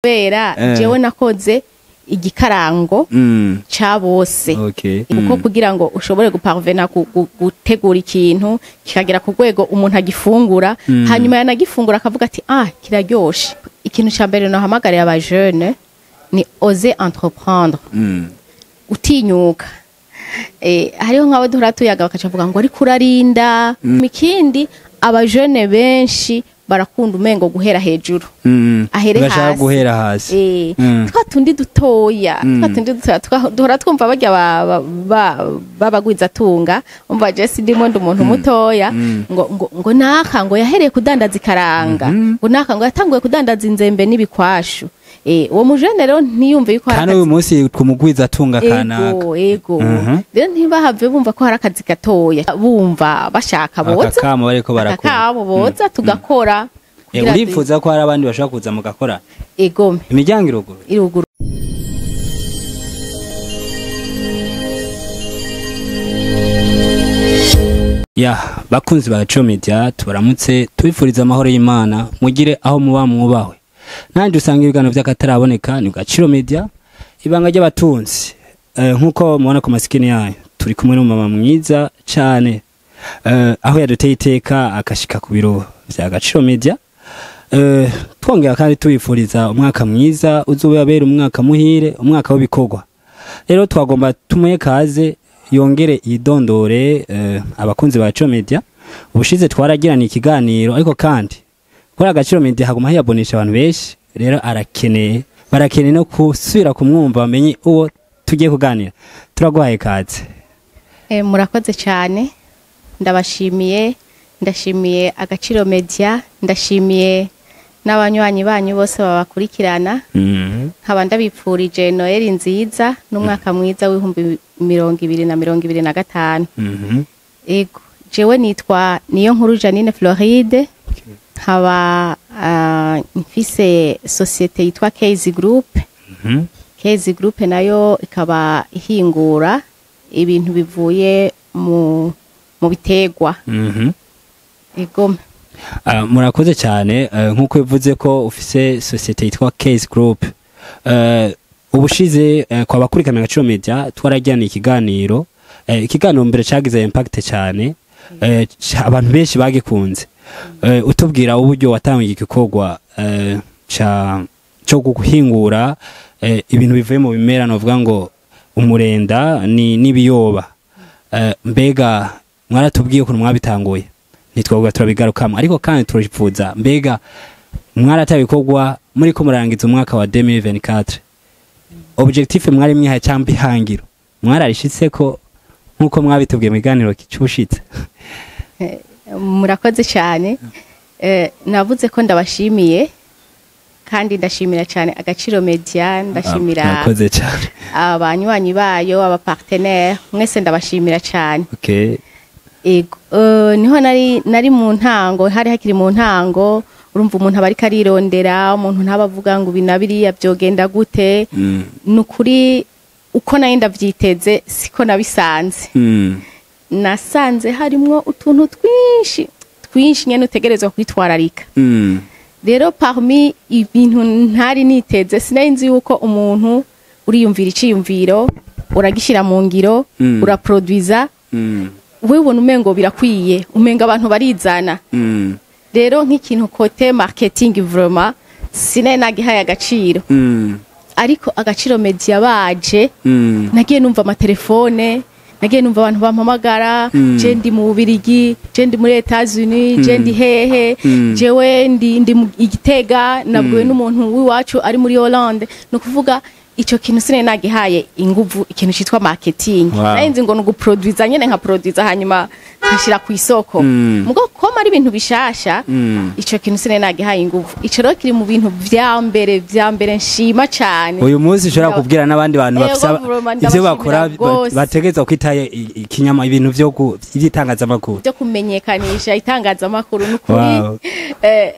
Kubera jewe nakoze igikarango ca bose, kuko kugira ngo ushobore guparvena gutegura ikintu kikagera ku rwego umuntu agifungura, hanyuma yanagifungura akavuga ati: "Ah, kiraryoshe." Ikintu ca mbere nohamagarira aba jeunes ni oser entreprendre, utinyuka. Hariho nk'abo duhora tuyaga bakaca bavuga ngo ariko urarinda. Ikindi, abajene benshi barakunda umengo guhera hejuru, ahere Bashaka hasi. Guhera hasi. Twa tundi dutoya, twa tundi dutoya duhora twumva barya babagwizatunga, umva je sindimo, ndi umuntu mutoya, ngo naka ngo yahereye kudandaza ikaranga, ngo naka ngo yatanguye kudandaza inzembe n'ibikwashu. Uwo mujene rero ntiyumve yuko hari Kandi uyu munsi kumugwiza atunga kanaka. Ego. Rero ntibahave bumva ko hari akazi gatoya, bumva bashaka boza. Akakamo bariko barakora. Akakamo boza tugakora kugira Urifuza ko hari abandi bashobora kuza mugakora? Egome. Imiryango iruguru. Iruguru. Ya, bakunzi ba Gaciro Media, tubaramutse, tubifuriza amahoro y'Imana, mugire aho muba mwubahwe. Nandi usanga ibiganiro by'akataraboneka ni Gaciro Media, ibanga ry'abatunzi. Nkuko mubona ku masikini yayo, turi kumwe n'umumama mwiza cyane, aho yaduteye iteka akashika ku biro vya Gaciro Media. Twongera kandi tubifuriza umwaka mwiza, uzobabera umwaka muhire, umwaka w'ibikorwa. Rero twagomba tumuhe kaze yongere yidondore abakunzi ba Gaciro Media. Ubushize twaragirana ikiganiro, ariko kandi kuri Agaciro Media haguma hiyabonesha abantu benshi, rero arakeneye, barakeneye no kusubira kumwumva bamenye uwo tugiye kuganira. Turaguhaye kaze. Murakoze cyane, ndabashimiye, ndashimiye Agaciro Media, ndashimiye n'abanywanyi banyu bose babakurikirana. Nkaba ndabipfurije Noheli nziza n'umwaka mwiza w'2025. Ego, jewe nitwa Niyo Nkuru Janine Floride, nkaba mfise société yitwa Kezi Group. Kezi Group nayo ikaba ihingura ibintu bivuye mu biterwa. Ego. Murakoze cyane. Nk'uko bivuze ko ufise société yitwa Case Group, ubushize kwa bakurikirana Agaciro Media twaragirana ikiganiro, ikiganiro mbere cagize impact cyane, abantu benshi bagikunze, utubwira uburyo watangiye igikorwa ca cyo guhingura ibintu bivuye mu bimera, novuga ngo umurenda ni n'ibiyoba. Mbega mwaratubwiye ukuntu mwabitanguye, ntitwavuga turabigarukamo, ariko kandi turipfuza, mbega mwarataye ibikorwa muri ko murangiza umwaka wa 2024, objectif mwari mwihaye cyangwa ihangiro mwararishitse ko nkuko mwabitubwiye mu kiganiro cy'ubushitse? Murakoze cyane. Navuze ko ndabashimiye, kandi ndashimira cyane Agaciro Media, ndashimira Murakoze cyane. abanywanyi bayo, aba partenaires mwese, ndabashimira cyane. Ego, niho nari mu ntango, hari hakiri mu ntango. Urumva umuntu aba ariko arirondera, umuntu ntaba avuga ngo ibi na biriya byogenda gute. Ni ukuri, uko nari ndavyiteze siko nabisanze. Nasanze harimwo utuntu twinshi twinshi nyene utegerezwa kwitwararika. Rero parmi ibintu ntari niteze, sinari nzi yuko umuntu uriyumvira iciyumviro, uragishyira mu ngiro, uraproduiza, wewe ubona umengo birakwiye, umengo abantu barizana. Rero nk'ikintu côté marketing, vraiment sinari nagihaye agaciro. Ariko Agaciro Media baje, nagiye numva amatelefone, nagiye numva abantu bampamagara: je ndi mu Bubirigi, je ndi muri Etats-Unis, je ndi hehe, jewe ndi mu Igitega, nabwiwe n'umuntu w'iwacu ari muri Hollande. Ni ukuvuga ico kintu sinari nagihaye inguvu, ikintu citwa marketing. Nari nzi ngo ni uguproduiza nyene, nkaproduiza hanyuma nkashira ku isoko. Mugo koma ari ibintu bishasha, ico kintu sinari nagihaye inguvu. Ico rero kiri mu bintu vya mbere nshima cane. Uyu munsi ushobora kubwira n'abandi bantu Ego, bafise vraiment, ivyo bakora ndabashimira gose. Bategerezwa kwitaye ikinyama, ibintu vyo vy'itangazamakuru. Byo kumenyekanisha itangazamakuru, ni ukuri.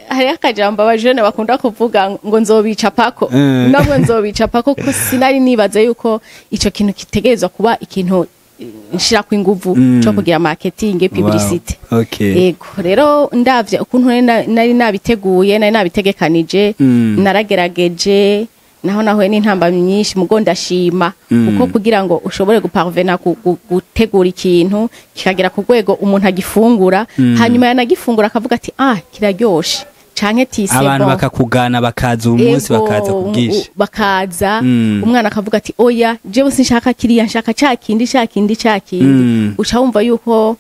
Hariho akajambo abajene bakunda kuvuga ngo nzobica pako. Namwe nzobica pako, ko sinari nibaze yuko ico kintu kitegerezwa kuba ikintu nshirako inguvu co kugira marketing, publicité. Yego, rero ndavye ukuntu nari nabiteguye, nari nabitegekanije, naragerageje naho nahuye n'intambamyi nyinshi, mugo ndashima, kuko kugira ngo ushobore guparvena gutegura ikintu kikagera ku rwego umuntu agifungura, hanyuma yanagifungura akavuga ati: "Ah, kiraryoshe", canke ati: "C'est Abantu bon." bakakugana, bakaza umunsi, Ego, bakaza kubwisha. Bakaza, umwana akavuga ati: "Oya, jewe sinshaka kiriya, nshaka ca kindi, ca kindi, ca kindi." Uca wumva yuko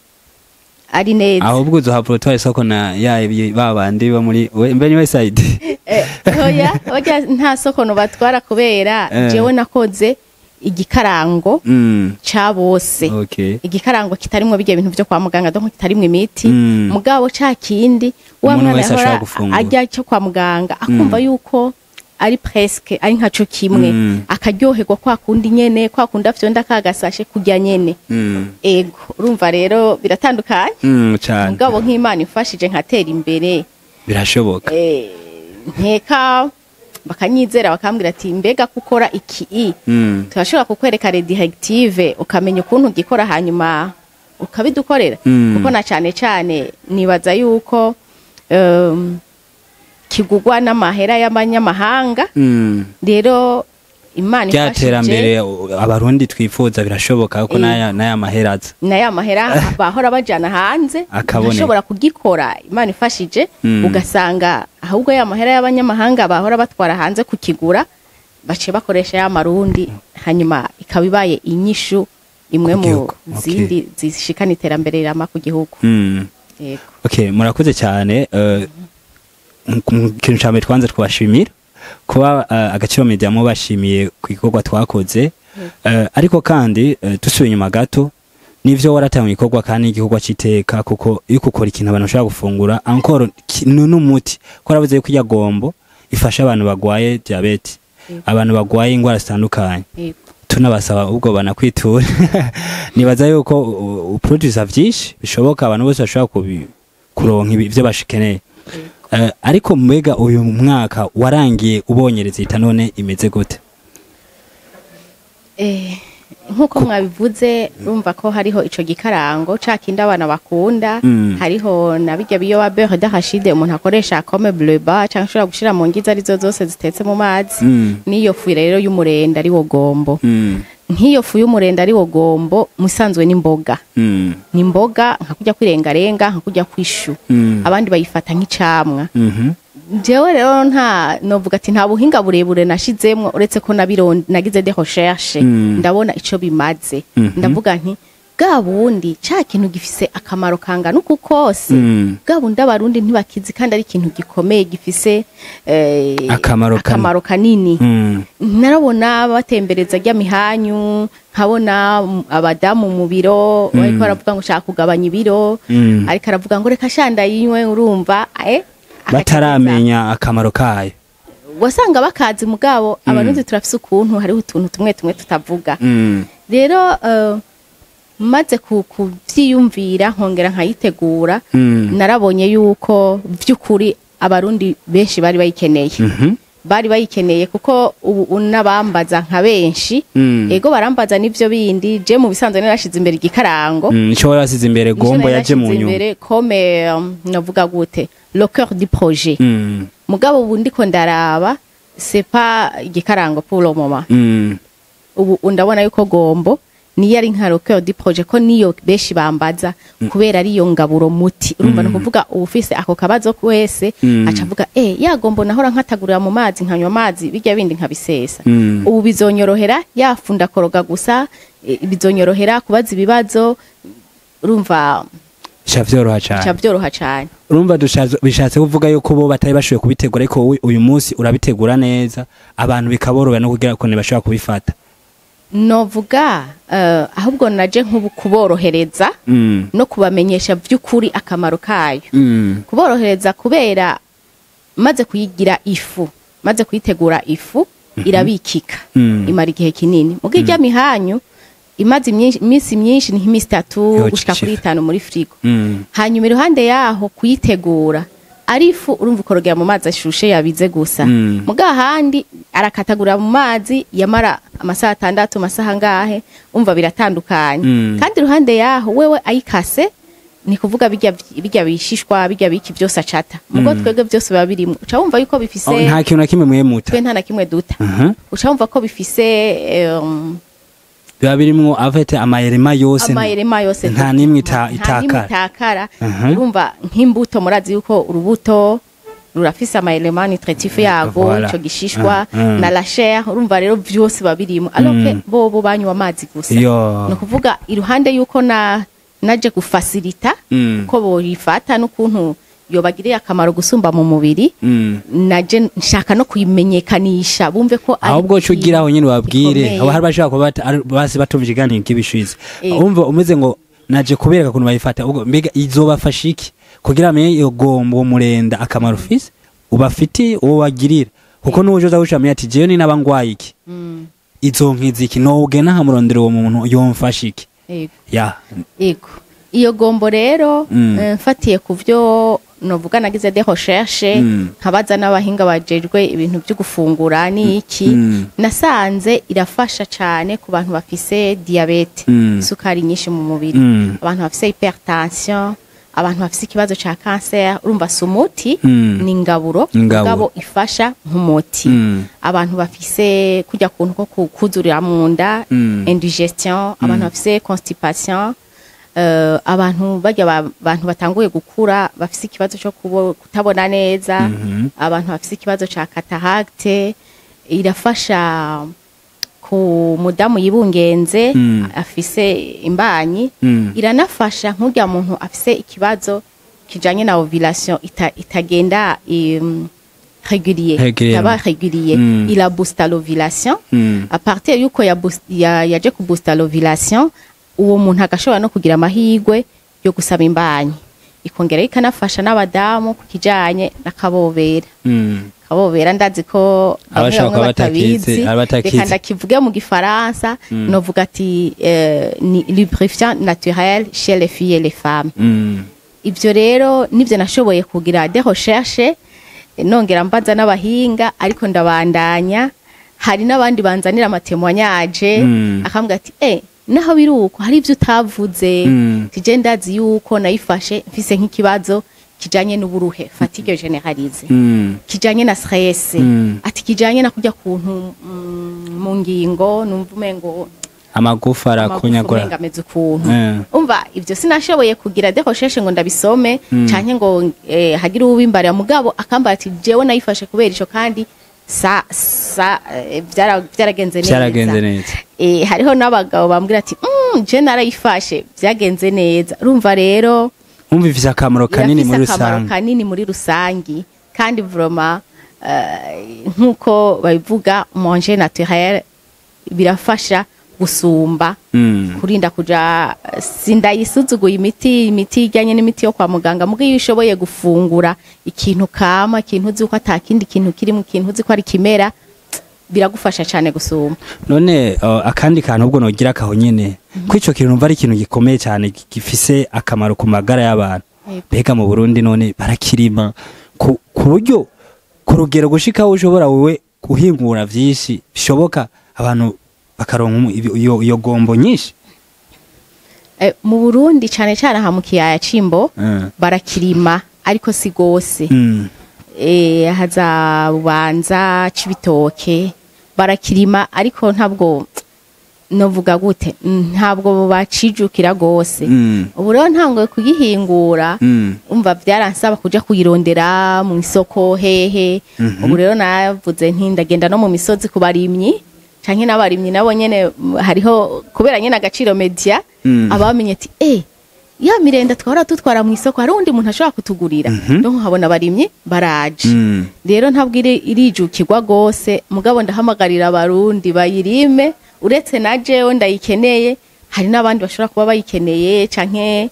ari neza. Ahubwo uzohava utwara isoko na ya ba bandi bo muri mbe ni Westside. Oya, oya, nta soko nobatwara kubera jewe nakoze igikarango ca bose, igikarango kitarimwo bijya bintu vyo kwa muganga, donc kitarimwo imiti, mugabo ca kindi wa Umuntu mwana wese ashobora yahora gufungura. arya cyo kwa muganga akumva yuko ari presque ari nkaco kimwe, akaryoherwa kwa kundi nyene, kwa kundi afyonda kagasashe kurya nyene. Ego, urumva rero biratandukanye. Cane. Mugabo nk'Imana imfashije nkatera imbere, Birashoboka. Nkeka bakanyizera, bakambwira ati: "Mbega gukora iki i turashobora kukwereka les directives, ukamenya ukuntu ugikora, hanyuma ukabidukorera?" Kuko na cane cane nibaza yuko kigugwa n'amahera y'abanyamahanga. Rero Imana Rya ifashije, terambere abarundi twifuza birashoboka ko n'aya mahera aza. Na ya mahera bahora bajana hanze Akaboneka. ntashobora kugikora. Imana ifashije, ugasanga ahubwo ya mahera y'abanyamahanga bahora batwara hanze kukigura baciye bakoresha ya marundi, hanyuma ikaba ibaye inyishu imwe Ku mu gihugu. zindi zishikana iterambere rirama ku gihugu. Yego. Okay, murakoze cyane. Ikintu cya mbere twanze twabashimira kuba Agaciro Media mubashimiye ku gikorwa twakoze. Ariko kandi dusubiye inyuma gato, nivyo waratanga igikorwa kandi igikorwa c'iteka, kuko iyo ukora ikintu abantu bashobora gufungura encore ni n'umuti, ko waravuze yuko irya gombo ifasha abantu bagwaye diabète, abantu bagwaye ingwara zitandukanye. Tunabasaba ubwo banakwitura. Nibaza yuko uproducer vyinshi bishoboka, abantu bose bashobora kuronka ivyo bashikeneye. Ariko mbega uyu mwaka warangiye ubonye résultat none imeze gute? Nk'uko mwabivuze, urumva ko hariho ico gikarango ca kindi abana bakunda, hariho na bijya biyoba, beurre d'arachide umuntu akoresha comme bleuba canke ashobora gushira mu ngizi arizo zose zitetse mu mazi, n'iyo fu rero y'umurenda ari wo gombo. Nk'iyo fu y'umurenda ari wo gombo, musanzwe n'imboga, ni imboga nka kurya kwirengarenga, nka kurya kwishu, abandi bayifata nk'icamwa. Jewe rero nta novuga ati nta buhinga burebure nashizemwo, uretse ko nagize des recherches, ndabona ico bimaze. Ndavuga nti bwa bundi ca kintu gifise akamaro kangana uku kose, bwa bundi abarundi ntibakizi kandi ari ikintu gikomeye gifise Akamaro kanini. Akamaro kanini. Narabona batembereza rya mihanyu, nkabona abadamu mu biro bariko baravuga ngo ushaka kugabanya ibiro, ariko aravuga ngo reka shanda yinywe, urumva Bataramenya akamaro kayo. Wasanga bakazi, mugabo abarundi turafise ukuntu hariho utuntu tumwe tumwe tutavuga. Rero maze kuvyiyumvira nkongera nkayitegura, narabonye yuko vy'ukuri abarundi benshi bari bayikeneye. Bari bayikeneye kuko ubu unabambaza nka benshi, ego, barambaza n'ivyo bindi. Je mu bisanzwe narashize imbere igikarango. Ico wari wasize imbere, Nico gombo nari yaje mu nashize nyuma. imbere comme navuga gute, le cœur du projet. Mugabo ubu ndiko ndaraba, c'est pas igikarango pour le moment. Ubu ndabona yuko gombo niyo ari nka le cœur du projet, ko niyo benshi bambaza kubera ariyo ngaburo muti. Urumva, ni ukuvuga ubu ufise ako kabazo wese aca avuga: "Eh, ya gombo nahora nkatagurira mu mazi, nkanywa amazi, bijya bindi nkabisesa, ubu bizonyorohera, yafu ndakoroga gusa, bizonyorohera kubaza ibibazo." Urumva, Bica vyoroha bica cane. byoroha cane. Urumva bishatse kuvuga yuko bo batari bashoboye kubitegura, ariko wowe uyu munsi urabitegura neza, abantu bikaborohera no kugira ko bashobora kubifata. Novuga ahubwo naje nk'ubu kuborohereza no kubamenyesha by'ukuri akamaro kayo. Kuborohereza kubera maze kuyigira ifu, maze kuyitegura ifu, irabikika, imara igihe kinini. Muga irya mihanyu imaze iminsi myinshi, ni nk'iminsi 3 Yo, gushika kuri chief. 5 muri frigo. Hanyuma iruhande yaho kuyitegura Ari ifu, urumva ukorogera mu mazi ashushe yabize gusa. Muga ahandi arakatagura mu mazi, yamara amasaha 6, amasaha ngahe, umva biratandukanye. Kandi iruhande yaho wewe ayikase, ni kuvuga bijya bishishwa, bijya biki byose acata. Mugo twebwe byose biba birimo, uca wumva yuko bifise Oh, nta kintu na kimwe mwemuta? Twe nta na kimwe duta. Uca wumva ko bifise Biba birimwo afite ama éléments yose. Ama éléments yose. Nta n'imwe Nta n'imwe itakara. Itakara. Urumva nk'imbuto, murazi yuko urubuto rurafise ama éléments nutritifs yago, ico gishishwa na la chair, urumva rero vyose biba birimo, alors que bobo banywa amazi gusa. Ni ukuvuga iruhande yuko na naje gufacilita ko boyifata n'ukuntu yobagiriye akamaro gusumba mu mubiri, naje nshaka no kuyimenyekanisha, bumve ko ari Ahubwo cyo ugira aho nyine babwire gikomeye. aho hari bashaka kuba basi batumva ikiganiro kibishize, umva umeze ngo naje kubereka ukuntu bayifata, ubwo mbega izobafasha iki kugira amenye iyo gombo, uwo murenda, akamaro ufise ubafitiye, uwo bagirira, kuko n'uje uza guca ati jewe ni naba ngwaye iki, izonkiza iki, nowugena nkamurondera uwo muntu yomfasha iki? Yego. Ya. Yego, iyo gombo rero, mfatiye ku byo novuga nagize des recherches, nkabaza n'abahinga bajejwe ibintu byo gufungura ni iki, nasanze irafasha cyane ku bantu bafise diabète, isukari nyinshi mu mubiri, abantu bafise hypertension, abantu bafise ikibazo ca cancer. Urumva si umuti, ni ingaburo. Ingaburo. Mugabo ifasha nk'umuti. Abantu bafise kujya kuntu ko kuzurira mu nda, indigestion, abantu bafise constipation, abantu barya abantu batanguye gukura bafise ikibazo cyo kutabona neza, abantu bafise ikibazo ca cataracte. Irafasha ku mudamu yibungenze, afise imbanyi. Iranafasha nk'urya muntu afise ikibazo kijanye na ovulation itagenda régulier, Régulièrement. itaba régulier. Ira boosta l'ovulation. À partir yuko ya yaje kuboosta l'ovulation, uwo muntu agashobora no kugira amahirwe yo gusaba imbanyi. Ikongera ikanafasha n'abadamu ku kijanye n'akabobera. Kabobera, ndazi ko bamwe Abashaka bamwe kuba batakizi, batabizi. abatakizi. Reka ndakivuge mu gifaransa, novuga ati ni lubrifiant naturel chez les filles et les femmes. Ibyo rero nibyo nashoboye kugira des recherches, nongera mbaza n'abahinga, ariko ndabandanya, hari n'abandi banzanira ama témoignages, akambwira ati naho biri uko hari ibyo utavuze. Tije ndazi yuko nayifashe mfise nk'ikibazo kijanye n'uburuhe, fatigue généralisée, kijanye na stress, ati kijanye na kurya kuntu mu ngingo numva umengo amagufa amagufa arakunyagura. Umenga ameze ukuntu. Umva, ibyo sinashoboye kugira des recherches ngo ndabisome canke ngo hagire uwimbarira, mugabo akambara ati jewe nayifashe kubera ico, kandi sa byaragenze neza. Byaragenze neza. Hariho n'abagabo bambwira ati je narayifashe, byagenze neza. Urumva rero Umva, ifise akamaro kanini muri irafise akamaro rusange. Kanini muri rusangi, kandi vraiment nk'uko babivuga, manger naturel birafasha gusumba kurinda kuja. Sindayisuzuguye imiti ijyanye n'imiti yo kwa muganga, muga iyo ushoboye gufungura ikintu kama, ikintu uzi ko atakindi kintu kirimo, ikintu uzi ko ari kimera, biragufasha cyane gusumba. None akandi kantu ubwo nogira kaho nyene ko ico kintu numva ari ikintu gikomeye cyane, gifise akamaro ku magara y'abantu. Mbega mu Burundi none barakirima ku buryo, ku rugero gushika aho ushobora wewe guhingura vyinshi bishoboka, abantu bakaronka iyo gombo nyinshi? Mu Burundi, cyane cyane aha mu kiyaya c'Imbo, barakirima ariko si gose. Haza Bubanza, Cibitoke, barakirima ariko ntabwo novuga gute, ntabwo bacijukira gose. Ubu rero ntangoye kugihingura. Umva, byaransaba kuja kuyirondera mu isoko hehe. Ubu rero navuze nti ndagenda no mu misozi ku barimyi, canke n'abarimyi nabo nyene, hariho kubera nyene Agaciro Media, abamenye ati ya mirenda twahora dutwara mu isoko, hari undi muntu ashobora kutugurira. Donc habona abarimyi baraje. Rero ntabwo irijukirwa gose, mugabo ndahamagarira abarundi bayirime. Uretse na jewe ndayikeneye, hari n'abandi bashobora kuba bayikeneye, canke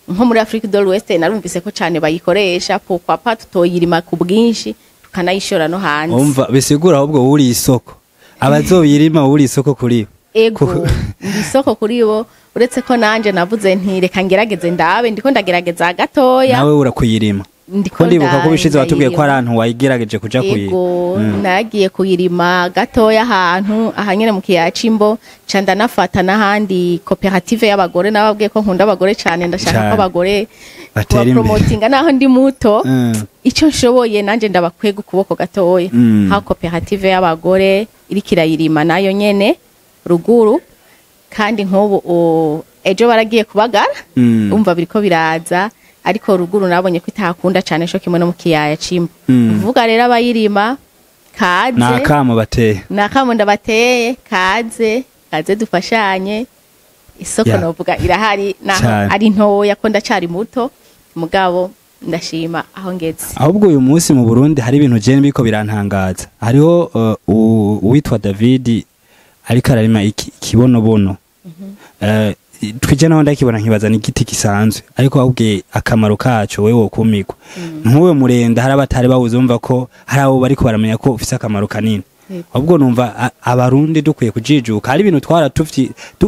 nko muri Afrique de l'Ouest narumvise ko cane bayikoresha. Pourquoi pas tutoyirima ku bwinshi, tukanayishora no hanze? Umva, bisigura ahubwo wuri isoko, abazoyirima wuri isoko kuri bo. Ego, ndi isoko kuri bo, uretse ko nanje navuze nti reka ngerageze ndabe, ndiko ndagerageza gatoya. Nawe urakuyirima. Ndiko Ko ndibuka ko ubishize watubwiye ko ndayirima. ari ahantu wayigerageje kuja kuyi. Ego, nagiye kuyirima gatoya ahantu ahanyene mu kiyaya c'Imbo, ca ndanafata n'ahandi koperative y'abagore. Nababwiye ko nkunda abagore cane, ndashaka Cane. ko abagore Batera imbere. Promotinga naho ndi muto, ico nshoboye nanje ndabakwega ukuboko gatoya. Ha koperative y'abagore iriko irayirima nayo nyene ruguru, kandi nk'ubu ejo baragiye kubagara. Umva, biriko biraza, ariko ruguru nabonye ko itakunda cane co kimwe no mu kiyaya c'Imbo. Kuvuga rero abayirima, kaze. Ni akamo bateye. Ni akamo ndabateye, kaze, kaze dufashanye isoko. Novuga irahari naho ari ntoya, ko ndacari muto, mugabo ndashima aho ngeze. Ahubwo uyu munsi mu Burundi hari ibintu je biriko birantangaza. Hariho uwitwa David ariko ararima ikibonobono. Twije naho ndakibona nkibaza ni igiti gisanzwe, ariko ahubwiye akamaro kaco wewe wokumigwa. Nk'uwe murenda hari abatari bawuzi, bumva ko hari abo bariko baramenya ko ufise akamaro kanini. Ahubwo numva abarundi dukwiye kujijuka. Hari ibintu twara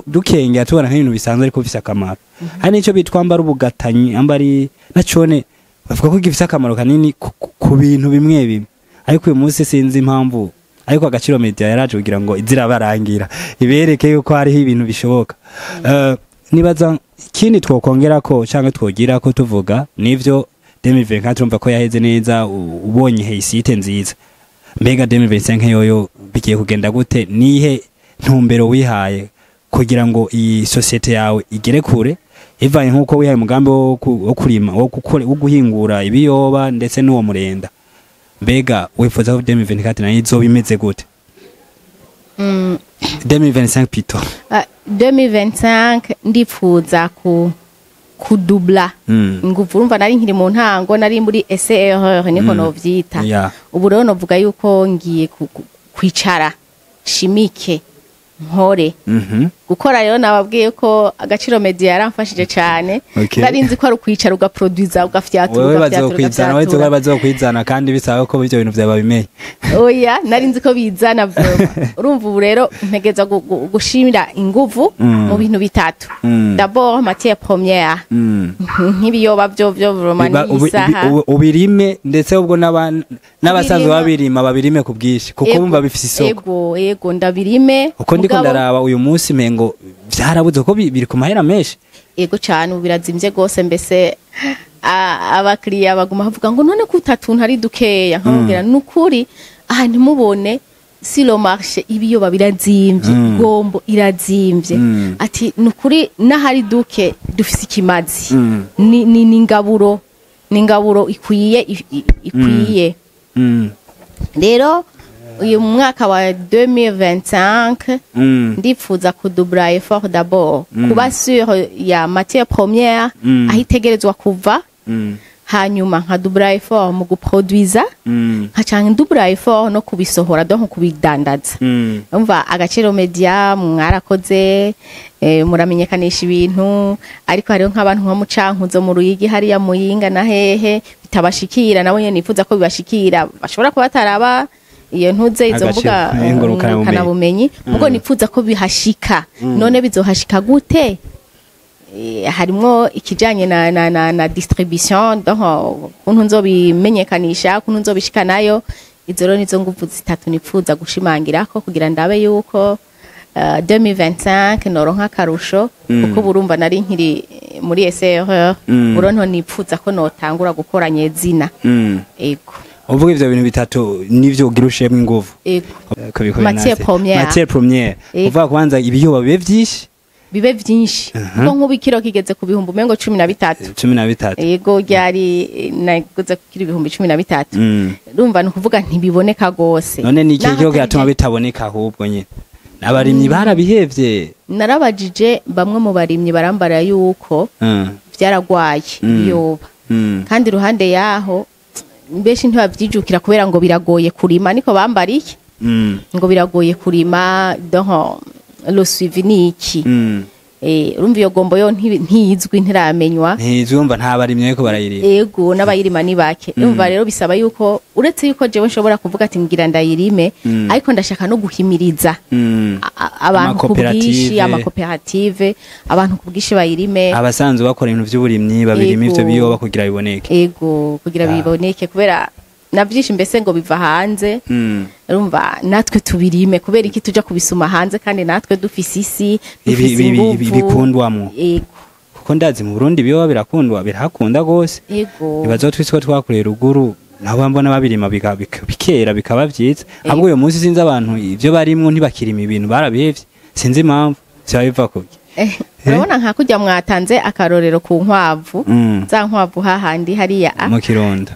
dukengera tubona nk'ibintu bisanzwe, ariko bifise akamaro. Hari n'ico bitwa ambara ubugatanyi, ambari nacone bavuga ko gifise akamaro kanini ku bintu bimwe bimwe, ariko uyu munsi sinzi impamvu. Ariko Agaciro Media yaraje kugira ngo izirabarangira, ibereke yuko hariho ibintu bishoboka. Nibaza ikindi twokongera ko canke twogira ko tuvuga nivyo 2024 urumva ko yaheze neza, ubonye réussite nziza. Mbega 2025 yoyo bigiye kugenda gute? Nihe ntumbero wihaye kugira ngo iyi société yawe igere kure, ivanye nk'uko wihaye umugambi wo kurima, wo gukora, wo guhingura ibiyoba ndetse n'uwo murenda? Mbega wifuza ko 2024 nayo izoba imeze gute? 2025 plutôt. 2025 ndipfuza kudubla inguvu. Urumva nari nkiri mu ntango, nari muri essai erreur, niko novyita. Ubu rero novuga yuko ngiye kwicara shimike nkore. Gukora rero, nababwiye ko Agaciro Media yaramfashije cyane. Nari nzi ko ari ukwicara ugaproduiza, ugafyatura, Wewe ugafyatura, bazokwizana wewe. ugafyatura. Bazokwizana kandi bisaba ko ibyo bintu byaba bimenye. Oya, nari nzi ko bizana vraiment. Urumva ubu rero ntegeza gushimira inguvu mu bintu bitatu. D'abord matière première, nk'ibiyoba byo vraiment n'isaha. Ubirime, ndetse ubwo n'abasanzwe Ubirima. babirima babirime ku bwinshi, kuko bumva bifise isoko. Ego, ndabirime. Uko ndiko ndaraba uyu munsi, mengo vyarabuze, kuko biri ku mahera menshi. Ego cyane, ubu birazimvye gose. Mbese abakiriya baguma bavuga ngo none ko utatuntu ari dukeya, nkamubwira nukuri aha ntimubone si le marché, ibiyoba birazimvye, gombo irazimvye. Ati nukuri n'ahari duke dufise ikimazi. Ni ingaburo ikwiye, ikwiye. Rero uyu mwaka wa 2025 ndipfuza kudubla effort, d'abord kuba sûr ya matière première, aho itegerezwa kuva, hanyuma nkadubla effort mu guproduiza, nkaca ndubla effort no kubisohora, donc kubidandaza. Umva, Agaciro Media mwarakoze, muramenyekanisha ibintu, ariko hariho nk'abantu nko mu Cankuzo, mu Ruyigi, hariya Muyinga na hehe bitabashikira. Nabo nyene nifuza ko bibashikira. Bashobora kuba bataraba iyo ntuze izo Agaciro, mbuga ngurukanabumenyi. ngurukanabumenyi, mugo nifuza ko bihashika. None bizohashika gute? Harimwo ikijanye na distribution, donc ukuntu nzobimenyekanisha, ukuntu nzobishika nayo. Izo rero nizo nguvu zitatu nipfuza gushimangirako kugira ndabe yuko 2025 noronka akarusho, kuko burumva nari nkiri muri essai erreur. Uronto nipfuza ko notangura gukora nyezina. Ego. Uvuga ivyo bintu bitatu nivyo ugira ushemwe inguvu. Ego. Kubikora. Matière première. Matière première. Ego. Uvuga kubanza ibiyoba bibe vyinshi. Bibe vyinshi, kuko nk'ubu ikiro kigeze ku bihumbi umengo 13. 13. Ego, ryari naguze kuri 13,000. Urumva ni ukuvuga ntibiboneka gose. None ni iki Naho kigo atari gatuma bitaboneka? Ahubwo nyine abarimyi barabihevye. Narabajije bamwe mu barimyi, barambara yuko vyaragwaye ibiyoba, kandi iruhande yaho benshi ntibavyijukira kubera ngo biragoye kurima, niko bambariye, ngo biragoye kurima, donc le suivi ni iki. Urumva iyo gombo yo ntizwi, ntiramenywa. Ntizwi, urumva nta barimyi bariko barayirima. Ego, n'abayirima ni bake. Urumva rero bisaba yuko, uretse yuko jewe nshobora kuvuga ati ngira ndayirime, ariko ndashaka no guhimiriza abantu ku bwinshi, Amakoperative. Amakoperative, abantu ku bwinshi bayirime. Abasanzwe bakora ibintu vy'uburimyi babirima ivyo biyoba kugira biboneke. Ego, kugira biboneke, kubera na byinshi mbese ngo biva hanze. Urumva natwe tubirime, kubera iki tuja kubisuma hanze kandi natwe dufise isi, dufise inguvu? Bikundwamwo. Ego. Kuko ndazi mu Burundi ibiyoba birakundwa, birahakunda gose. Nibaza ko twese ko twakuriye ruguru, nabo mbona babirima bikera, bikaba vyiza. Ahubwo uyu munsi sinzi abantu ivyo barimwo, ntibakirima ibintu, barabihevye, sinzi impamvu vyoba biva kuki. Urabona nka kurya mwatanze akarorero ku nkwavu, za nkwavu hahandi hariya Mu Kirundo.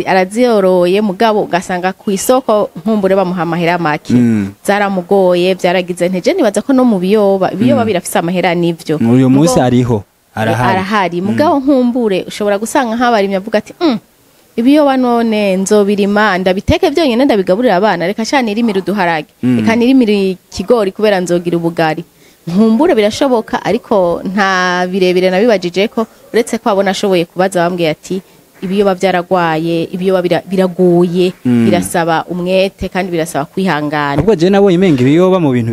Araziyoroye, mugabo ugasanga ku isoko nkumbure bamuha amahera make. Zaramugoye, byaragize nteje. Nibaza ko no mu biyoba, ibiyoba birafise amahera, nivyo. Uyu munsi ariho, arahari. Arahari, mugabo nkumbure ushobora gusanga nk'abarimyi avuga ati: ibiyoba none nzobirima ndabiteke byonyine, ndabigaburira abana? Reka sha nirimire uduharage, reka nirimire ikigori, kubera nzogira ubugari." Nkumbure birashoboka, ariko nta birebire nabibajije ko, uretse ko abona ashoboye kubaza bambwiye ati ibiyoba byaragwaye, ibiyoba biragoye, birasaba umwete kandi birasaba kwihangana. Ubwo je nabonye imenga ibiyoba mu bintu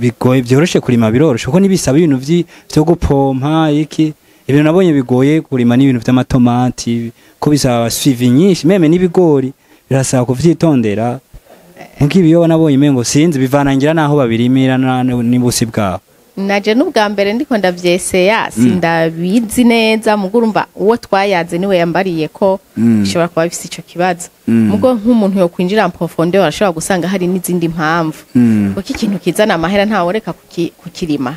bigoye, byoroshe kurima, biroroshe kuko ntibisaba ibintu vyo gupompa iki. Ibintu nabonye bigoye kurima n'ibintu vy'amatomati, ko bisaba suivi nyinshi, même n'ibigori birasaba kuvyitondera. Nkuko ibiyoba nabonye imengo sinzi, bivanangira naho babirimira n'ubusi bwabo. Naje n'ubwa mbere ndiko ndavyeseya, sindabizi neza, mugo urumva uwo twayaze niwe yambariye ko bishobora kuba bifise ico kibazo. Mugo nk'umuntu yo kwinjira en profondeur arashobora gusanga hari n'izindi mpamvu, kuko ikintu kizana amahera ntaworeka kukirima.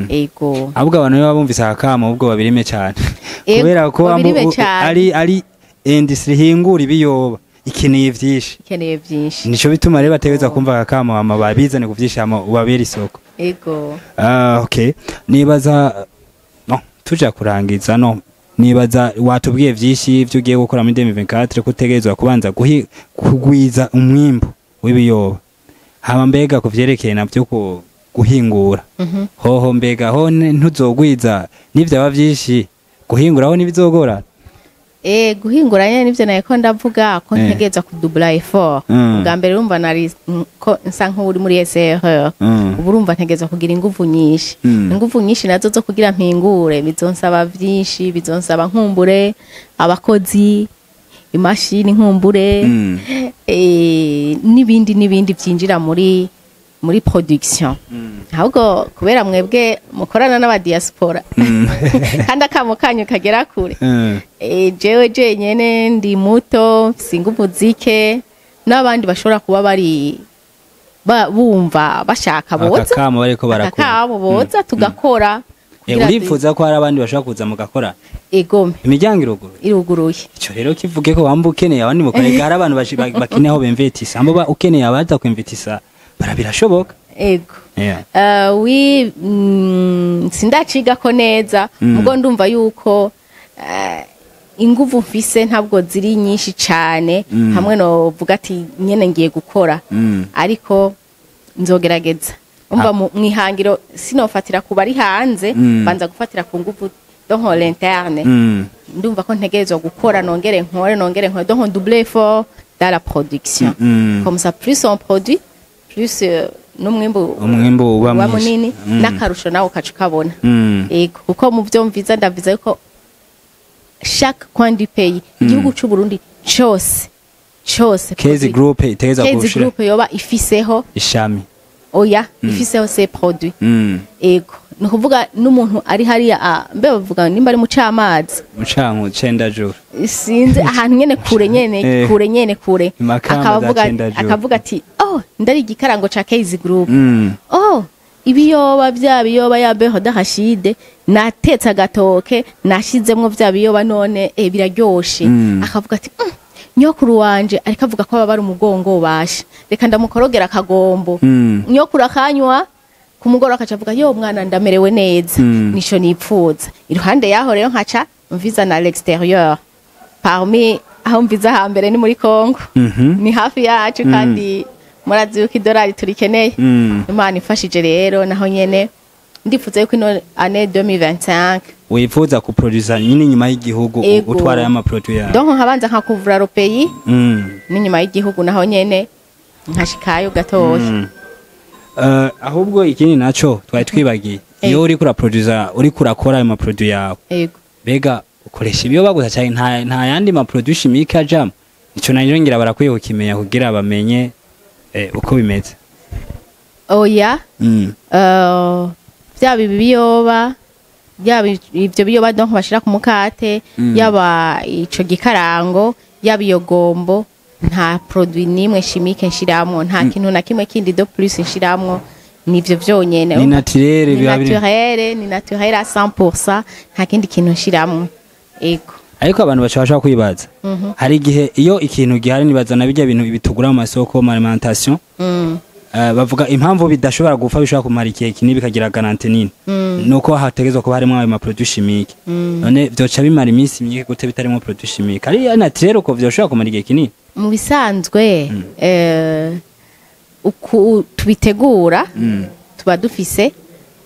Ego. Ahubwo abantu baba bumvise akakamo, ubwo babirime cyane, Ego, kubera ko babirime cane. ari industry ihingura ibiyoba ikeneye vyinshi. Ikeneye vyinshi. Nico bituma rero bategereza kumva akakamo, hama babizane kuvyisha, hama ubabere isoko. Ego. Ah, okay, nibaza no tuja kurangiza, no nibaza watubwiye vyinshi ivyo ugiye gukora muri 2024, ko utegerezwa kubanza kugwiza umwimbu w'ibiyoba. Hama mbega kuvyerekeye navyo guhingura, hoho mbega ho ntuzogwiza nivyaba vyinshi, guhingura ho ntibizogorana? Guhingura nyene nivyo nariko ndavuga ko ntegerezwa kudubla effort. Ubwa mbere urumva nari ko nsa nk'uri muri erreur. Ubu urumva ntegerezwa kugira inguvu nyinshi. Inguvu nyinshi nazo zo kugira mpingure bizonsaba vyinshi, bizonsaba nkumbure abakozi, imashini nkumbure, n'ibindi n'ibindi vyinjira muri production. Ahubwo kubera mwebwe mukorana n'abadiaspora kandi akamo kanyu kagera kure, jewe jenyene ndi muto, mfise inguvu zike, n'abandi bashobora kuba bari bumva bashaka boza. Akakamo bariko barakora. Akakamo boza tugakora kugira Urifuza ko hari abandi bashobora kuza mugakora? Egome. Imiryango iruguruye? Iruguruye. Ico rero kivuge ko wamba ukeneye abandi mukorega, hari abantu bakeneye aho bemvetisa, amba ukeneye abaza kwemvetisa barabirashoboka. Ego. Oui, sindacigako neza, mugo ndumva yuko inguvu mfise ntabwo ziri nyinshi cane, hamwe no vuga ati nyene ngiye gukora, ariko nzogerageza. Umva, mwihangiro sinofatira ku bari hanze, banza gufatira ku nguvu donc l'interne. Ndumva ko ntegerezwa gukora, nongere nkore, nongere nkore, donc double effort dans la production. Comme ça, plus on produit, plus n'umwimbu Umwimbu uba uba mwinshi. munini, n'akarusho nawe ukaca ukabona. Ego, kuko mu byo mviza, ndaviza yuko chaque coin du pays, igihugu c'u Burundi cose cose, Kezi Group itegerezwa Kezi gushira Group yoba ifiseho ishami. Oya, ifiseho ses produits. Ego, ni ukuvuga n'umuntu ari hariya, mbe bavuga nimba ari mu camazi, Mucanku cendajuru. Sinzi ahantu nyene kure nyene, kure nyene kure, Imakamba za akavuga Cendajuru. akavuga ati: "Oh, ndari igikarango ca Kezi Group. Oh, ibiyoba, bya biyoba ya beho d'arachide, natetse agatoke nashizemwo vya biyoba, none biraryoshe." Akavuga ati: nyokuru wanje ariko avuga ko ababara umugongo, basha reka ndamukorogera akagombo." Nyokuru akanywa ku mugoroba, akaca avuga: "Yo mwana, ndamerewe neza." Nico nipfuza. Iruhande yaho rero nkaca mviza na l'extérieur. Parmi aho mviza hambere ni muri Congo. Ni hafi yacu, kandi murazi yuko idolari turikeneye. Imana ifashije rero naho nyene Ndifuza yuko ino année 2025 Wifuza kuproduza nyine inyuma y'igihugu, utwara y'ama produit yawe. Donc nkabanza nkakuvura le pays n'inyuma y'igihugu naho nyene nkashikayo gatoya. Ahubwo ikindi naco twari twibagiye, iyo uriko uraproduza, uriko urakora ayo ma produit yawe, bega ukoresha ibiyoba gusa cyane, nta yandi ma produit chimique ajamo? Ico nayo ngira barakwiye kukimenya kugira bamenye uko bimeze. Oya. Byaba ibi biyoba, yaba ivyo biyoba donc bashira ku mukate, yaba ico gikarango, yaba iyo gombo, nta produit nimwe chimique nshiramwo, nta kintu na kimwe kindi de plus nshiramwo, nivyo vyonyene. Ni naturel. Ni Biba biri naturel, ni naturel à 100%, nta kindi kintu nshiramwo, ego. Ariko abantu bashobora kwibaza, hari igihe iyo ikintu gihari, nibaza na bijya bintu bitugura mu masoko mu alimentation, bavuga impamvu bidashobora gupfa, bishobora kumara igihe kinini bikagira garantie nini, nuko hategezwa kuba harimo ayo ma produit chimique. None vyoca bimara iminsi myinshi gute bitarimo produit chimique, ari naturel, uko vyoshobora kumara igihe kinini? Mu bisanzwe, uku tubitegura, tuba dufise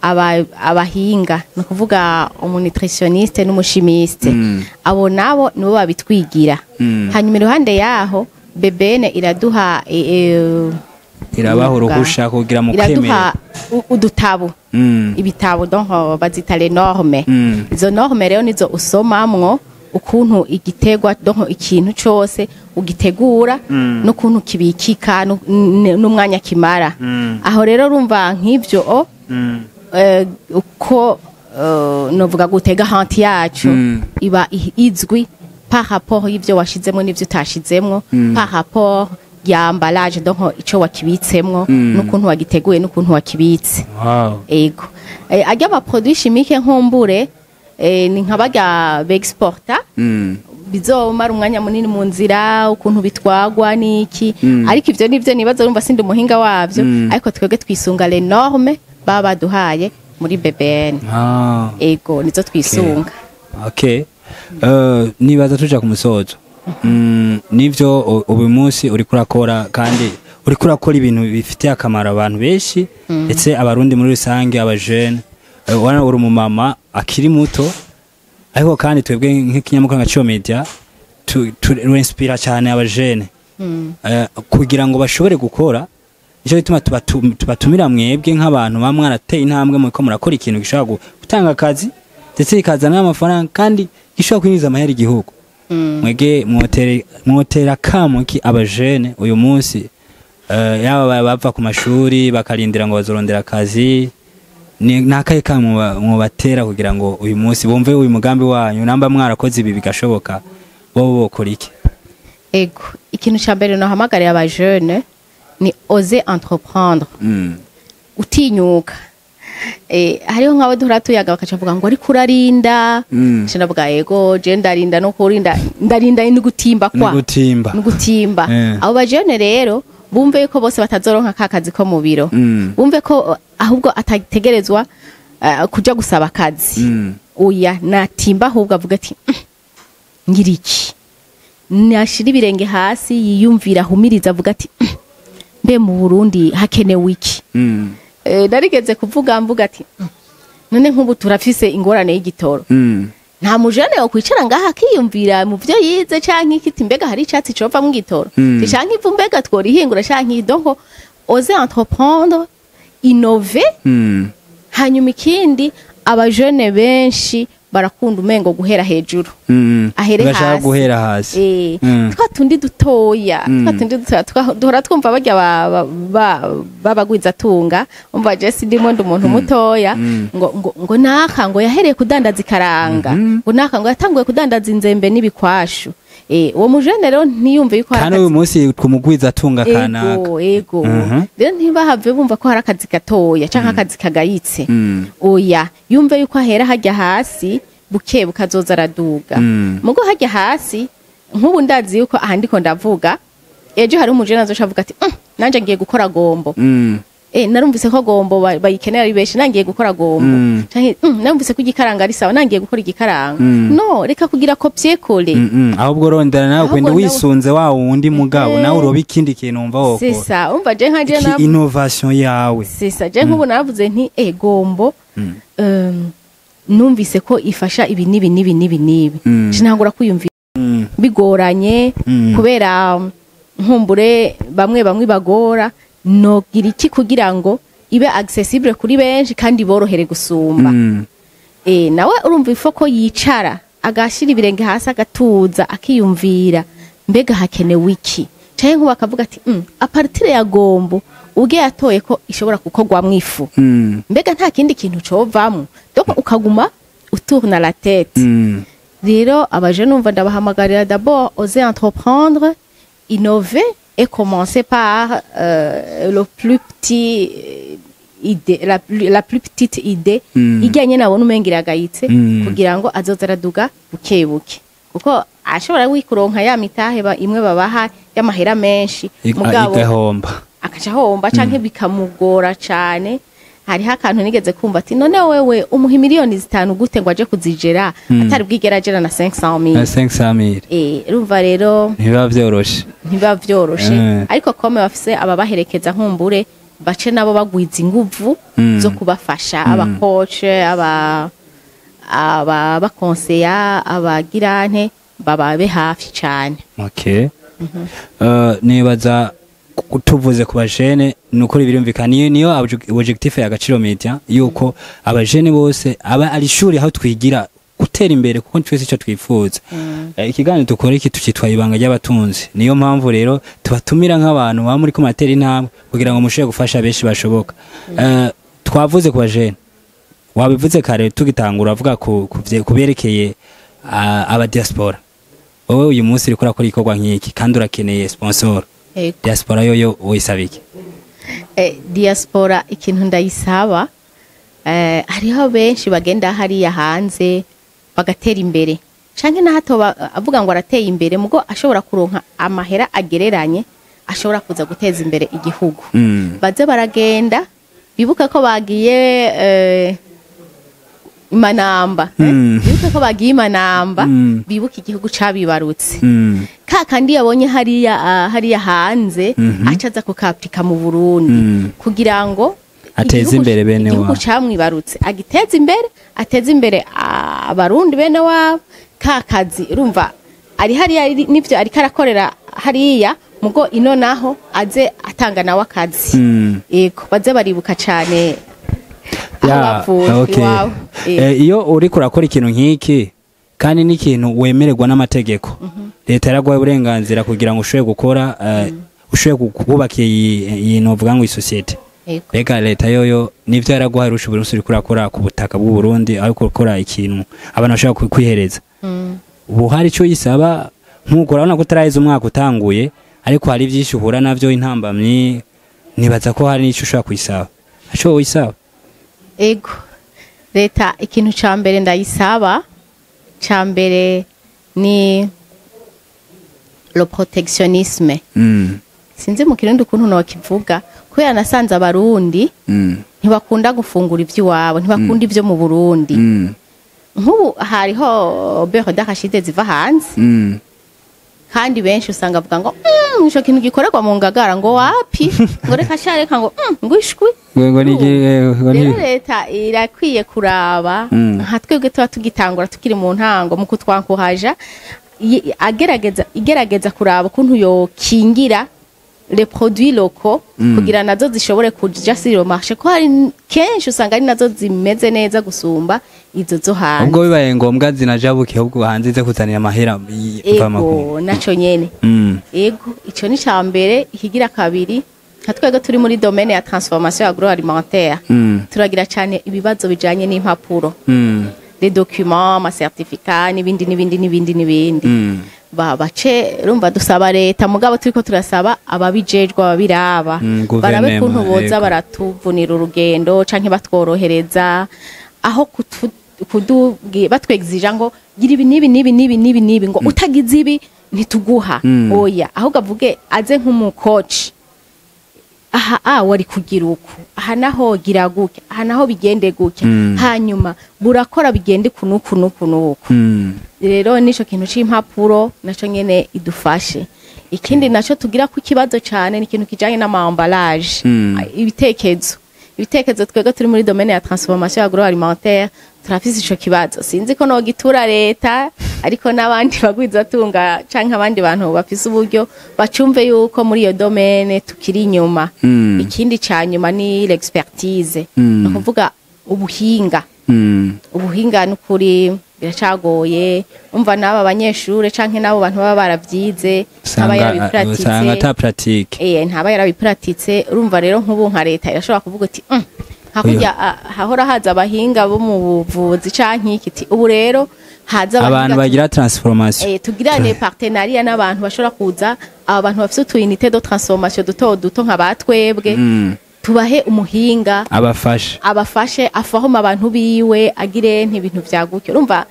abahinga, ni ukuvuga umu nutritionniste n'umu chimiste. Abo nabo nibo babitwigira. Hanyuma iruhande yaho BBN iraduha Irabaha uruhusha kugira mu kwemera. Iraduha udutabo, ibitabo, donc bazita les normes. Izo normes rero nizo usomamwo ukuntu igiterwa, donc ikintu cose ugitegura, n'ukuntu kibikika, n'umwanya kimara. Aho rero urumva nk'ivyo o uko novuga gutega hanti yacu iba izwi par rapport y'ivyo washizemwo n'ivyo utashizemwo, par rapport ya emballage, donc ico wakibitsemwo, n'ukuntu wagiteguye n'ukuntu wakibitse. Ego, arya ama produit chimique nkumbure ni nka barya bexporta, bizomara umwanya munini mu nzira, ukuntu bitwagwa n'iki. Ariko ivyo nivyo nibaza, urumva sindi umuhinga wavyo. Ariko twebwe twisunga les normes baba baduhaye muri BBN. Ego, nizo twisunga. Okay. Nibaza tuja ku musozo. Nivyo uyu munsi uriko urakora, kandi uriko urakora ibintu bifitiye akamaro abantu benshi, ndetse abarundi muri rusange, abajene. Wana uri umumama akiri muto, ariko kandi twebwe nk'ikinyamakuru nka Ciyo Media turinspira cyane abajene kugira ngo bashobore gukora. Nicyo gituma tubatumira mwebwe nk'abantu baba mwarateye intambwe muriko murakora ikintu gishobora gutanga akazi, ndetse kikazana n'amafaranga, kandi gishobora kwinjiza amahera igihugu. Mwege mwotera kamo ki abajene uyu munsi, yaba bava ku mashuri bakarindira ngo bazorondera akazi? Ni nakaye kamo mwobatera kugira ngo uyu munsi bumve uyu mugambi wanyu, namba mwarakoze ibi bigashoboka, bo bokora iki? Ego, ikintu ca mbere nohamagarira abajene ni oser entreprendre, utinyuka. Hariho nk'abo duhora tuyaga bakaca bavuga ngo ariko urarinda. Nca ndavuga: ego, je ndarinda, no kurinda ndarinda, ni gutimba kwa Nugutimba. Ni gutimba. Abo bajene rero bumve yuko bose batazoronka ka kazi ko mu biro. Bumve ko ahubwo atategerezwa kuja gusaba akazi. Oya, natimba, ahubwo avuga ati: ngira iki?" Nashira ibirenge hasi, yiyumvira, ahumiriza, avuga ati: mbe mu Burundi hakenewe iki?" Narigeze kuvuga, mvuga ati: none nk'ubu turafise ingorane y'igitoro, nta mujene wo kwicara ngaha akiyumvira mu byo yize canke ikiti, mbega hari icatsi covamwo igitoro, canke ivu, mbega tworihingura, canke? Donc oser entreprendre, innover. Hanyuma ikindi, abajene benshi barakunda umengo guhera hejuru. Ahere Bashaka hasi. guhera hasi. Twa tundi dutoya, twa tundi dutoya duhora twumva barya babagwizatunga, umva je sindimo, ndi umuntu mutoya, ngo naka ngo yahereye kudandaza ikaranga, ngo naka ngo yatanguye kudandaza inzembe n'ibikwashu. Uwo mujene rero ntiyumve yuko hari Kandi uyu munsi kumugwiza atunga kanaka. Ego. Rero ntibahave bumva ko hari akazi gatoya canke akazi kagayitse. Oya, yumve yuko ahera hajya hasi buke bukazoza araduga. Mugo hajya hasi, nk'ubu ndazi yuko aha ndiko ndavuga, ejo hari umujene azoca avuga ati: nanje ngiye gukora gombo. Narumvise ko gombo bayikenera ari benshi, nangiye gukora gombo." Canke: narumvise ko igikaranga ari sawa, nangiye gukora igikaranga." No reka kugira copier coller. Ahubwo rondera nawe Ahubwo kwenda nawe wisunze wa wundi, mugabo nawe uroba ikindi kintu wumva C'est wokora. ça, umva je nka je Iki innovation yawe. C'est ça, je nk'ubu naravuze nti: gombo Numvise ko ifasha ibi n'ibi n'ibi n'ibi n'ibi, ntangura kwiyumvira bigoranye kubera nkumbure bamwe bamwe bagora, nogira iki kugira ngo ibe accessible kuri benshi kandi borohere gusumba? Nawe urumva ifo ko yicara, agashira ibirenge hasi, agatuza, akiyumvira mbega hakenewe iki, canke nkuba akavuga ati à partir ya gombo ubwe yatoye ko ishobora gukorwamwo ifu, mbega nta kindi kintu covamwo? Donc ukaguma utourna la tête. Rero abaje numva ndabahamagarira d'abord oser entreprendre, innover et commencer par le plus petit idée, la plus petite idée ijyanye nabona umenga iragayitse, kugira ngo azoze araduga buke buke, kuko ashobora wikuronka ya mitahe imwe babaha y'amahera menshi, mugabo igahomba. Akaca ahomba canke bikamugora cane. Hariho akantu nigeze kumva ati: "None wewe umuha miliyoni 5 gute ngo aje kuzigera atari bwigera agera na 500 Na mille?" 500 mille. Urumva rero ntibiba vyoroshe. Ntibiba vyoroshe. Ariko comme bafise ababaherekeza, nkumbure bace nabo bagwiza inguvu zo kubafasha, aba coach, aba bakonseya, abagirante bababe hafi cane. Okay. Nibaza tuvuze ku bajene, ni ukuri birumvikana, niyo objectif ya Gaciro Media, yuko abajene bose aba ari ishuri aho twigira gutera imbere, kuko twese icyo twifuza. Ikiganiro dukora iki tukitwa Ibanga ry'Abatunzi. Niyo mpamvu rero tubatumira nk'abantu baba muri ko matera intambwe kugira ngo mushobore gufasha benshi bashoboka. Twavuze ku bajene, wabivuze kare tugitangura, avuga ku berekeye aba diaspora. Wowe uyu munsi uriko urakora igikorwa nk'iki kandi urakeneye sponsor. Yego. Diaspora yoyo woyisaba iki? Diaspora ikintu ndayisaba, hariho benshi bagenda hariya hanze bagatera imbere, canke naho avuga ngo arateye imbere, mugo ashobora kuronka amahera agereranye ashobora kuza guteza imbere igihugu. Baze baragenda bibuke ko bagiye imanamba, eh? Bibuke ko bagiye imanamba, bibuke igihugu cabibarutse. Ka kandi yabonye hariya, hariya hanze, aca aza kukapika mu Burundi kugira ngo ateze imbere bene igihugu wabo. camwibarutse agiteze imbere, ateze imbere Abarundi bene wabo. Ka kazi urumva ari hariya nivyo ariko arakorera hariya, mugo ino naho aze atanga nawe akazi. Yego, baze baribuka cane aho bavuye, iwabo. Yego. Iyo uriko urakora ikintu nk'iki kandi n'ikintu wemererwa n'amategeko, leta yaraguhaye uburenganzira kugira ngo ushobore gukora, ushobore kubaka iyi novuga ngo isosiyete. Mbega leta yoyo nivyo yaraguhaye urusha uburusi, uriko urakora ku butaka bw'u Burundi, ariko ukora ikintu abantu bashobora kwihereza, ubu hari icyo uyisaba? Nk'uko urabona ko utaraheza umwaka utanguye, ariko hari byinshi uhura navyo, intambamyi, nibaza ko hari n'icyo ushobora kuyisaba. Aco uyisaba? Ego, leta ikintu ca mbere ndayisaba, ca mbere ni le protectionnisme. Sinzi mu Kirundi ukuntu nokivuga, kubera nasanze Abarundi ntibakunda gufungura ivy'iwabo, ntibakunda ivyo mu Burundi. Nk'ubu hariho beurre d'arachide ziva hanze, kandi benshi usanga bavuga ngo ico kintu gikorerwa mu Ngagara, ngo wapi, ngo reka sha, reka, ngo ngo ishwi. Ngo ni ngo ni Rero leta irakwiye kuraba nka twebwe tuba tugitangura, tukiri mu ntango, mu kutwankuhaja, agerageza, igerageza kuraba ukuntu yokingira les produits locaux kugira nazo zishobore kuja sur le marché, ko hari kenshi usanga ari nazo zimeze neza gusumba izo zo hanze. Ubwo bibaye ngombwa zinajabuke ahubwo hanze, ze kuzanira amahera mvamakungu. Ego, naco nyene. Ego, ico ni ca mbere. Ikigira kabiri, nka twebwe turi muri domaine ya transformation agroalimentaire, turagira cane ibibazo bijanye n'impapuro, les documents, ama certificats n'ibindi n'ibindi n'ibindi n'ibindi. Bace urumva dusaba leta, mugabo turiko turasaba ababijejwe, ababiraba, barabe guverinema, kuntu boza baratuvunira urugendo canke batworohereza, aho batwexija ngo gira ibi n'ibi n'ibi n'ibi n'ibi n'ibi, ngo utagize ibi ntituguha. Oya, ahubwo avuge, aze nk'umu coach: aha a wari kugira uku, aha naho gira gutya, aha naho bigende gutya, hanyuma burakora bigende kunuku nuku nuku. Rero nico kintu c'impapuro naco nyene idufashe. Ikindi naco tugira ku kibazo cane ni ikintu kijanye n'ama emballage, ibitekezo. Ibitekerezo, twebwe turi muri domaine ya transformation agroalimentaire, turafise ico kibazo. Sinzi ko nogitura leta, ariko n'abandi bagwizatunga canke abandi bantu bafise uburyo bacumve yuko muri iyo domaine tukiri inyuma. Ikindi ca nyuma ni l'expertise, ni ukuvuga ubuhinga. Ubuhinga n'ukuri biracagoye. Umva, n'aba banyeshure canke n'abo bantu baba baravyize ntaba Usanga yarabipratique. Usanga ata pratique. Ntaba yarabipratique. Urumva rero, nk'ubu nka leta irashobora kuvuga uti hakurya hahora haza abahinga bo mu buvuzi canke iki, iti ubu rero haza abantu abahinga bagira transformation. Tugirane partenariat n'abantu bashobora kuza, aba bantu bafise utu unité de transformation duto duto nka batwebwe, tubahe umuhinga abafashe. Abafashe, aforme abantu biwe, agire ntibintu vyaguke. Urumva,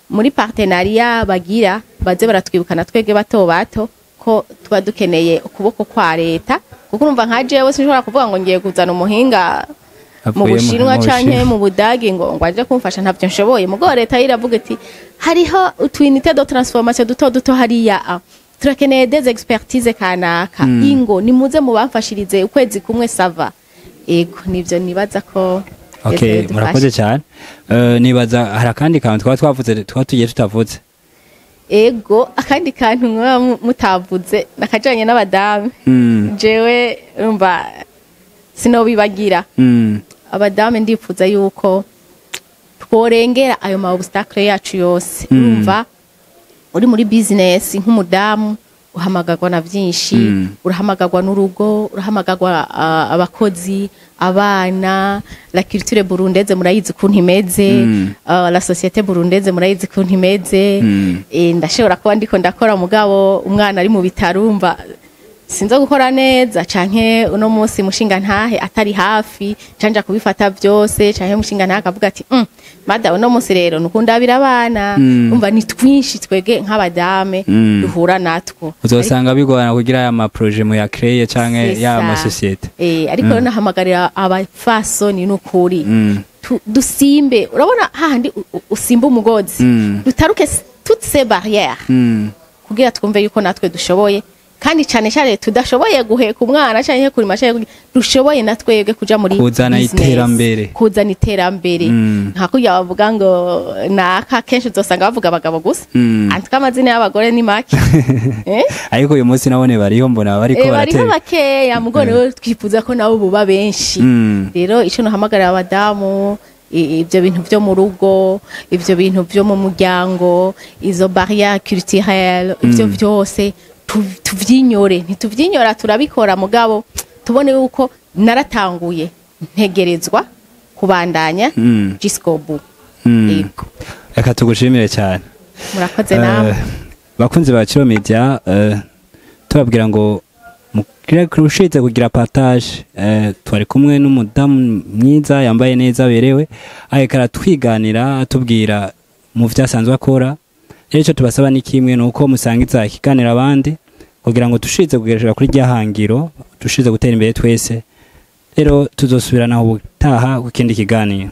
muri partenariat bagira baze baratwibukana twebwe bato bato ko tuba dukeneye ukuboko kwa leta, kuko urumva nka jewe sinshobora kuvuga ngo ngiye kuzana umuhinga mu Avuye Bushinwa mu canke Bushinwa. mu Budagi ngo aje kumfasha, ntavyo nshoboye. Mugo leta yo iravuga iti hariho utu unité de transformation duto duto hariya, turakeneye des expertise kanaka, ingo nimuze mubamfashirize ukwezi kumwe, ça va. Ego, nivyo nibaza ko leta yodufasha. Murakoze cyane. Nibaza hari akandi kantu twaba twavuze, twaba tugiye tutavuze. Ego, akandi kantu mwaba mutavuze nakajanye n'abadamu. Jewe urumva sinobibagira. Abadamu, ndifuza yuko tworengera ayo ma obstacle yacu yose. Urumva, uri muri business nk'umudamu uhamagarwa na vyinshi. Urahamagarwa n'urugo, urahamagarwa abakozi, abana, la culture burundaise murayizi ukuntu imeze. La société burundaise murayizi ukuntu imeze. Ndashobora kuba ndiko ndakora, mugabo umwana ari mu bitaro, umva sinza gukora neza, canke uno munsi mushinga ntahe atari hafi, canja kubifata byose, canke mushinga ntahe akavuga ati mada uno munsi rero nukundabira abana." Umva, ni twinshi twege nk'abadame duhura natwo. Uzosanga bigorana kugira aya ma projet mu ya créer canke C'est ya ça. ma société. Ariko rero nahamagarira abafasoni n'ukuri dusimbe, urabona hahandi usimba umugozi, dutaruke toutes ces barrières kugira twumve yuko natwe dushoboye, kandi cyane cyane tudashoboye guheka umwana canke kurima canke dushoboye na twebwe kuja muri Kuzana business, iterambere. Kuzana iterambere. Nka kurya bavuga ngo naka, kenshi uzosanga bavuga abagabo gusa. Antuka amazina y'abagore ni make, eh? Ariko uyu munsi nabone bariho, mbona bariko Bariho baratera. Bakeya, mugo rero twifuza ko nabo buba benshi. Rero ico nohamagarira abadamu, ibyo bintu byo mu rugo, ibyo bintu byo mu muryango, izo barrière culturelle, ibyo byose tuvyinyore. Ntituvyinyora, turabikora, mugabo tubone yuko naratanguye, ntegerezwa kubandanya jusqu'au bout. Yego. Reka tugushimire cyane. Murakoze namwe. Bakunzi ba Ciro Media, tubabwira ngo mugire kugira partage. Twari kumwe n'umudamu mwiza yambaye neza, aberewe, ariko aratwiganira, atubwira mu vyo asanzwe akora. Rero icyo tubasaba ni kimwe, ni uko musangiza ikiganiro abandi kugira ngo tushize kugerera kuri rya hangiro, tushize gutera imbere twese. Rero tuzosubirana ubutaha ku kindi kiganiro.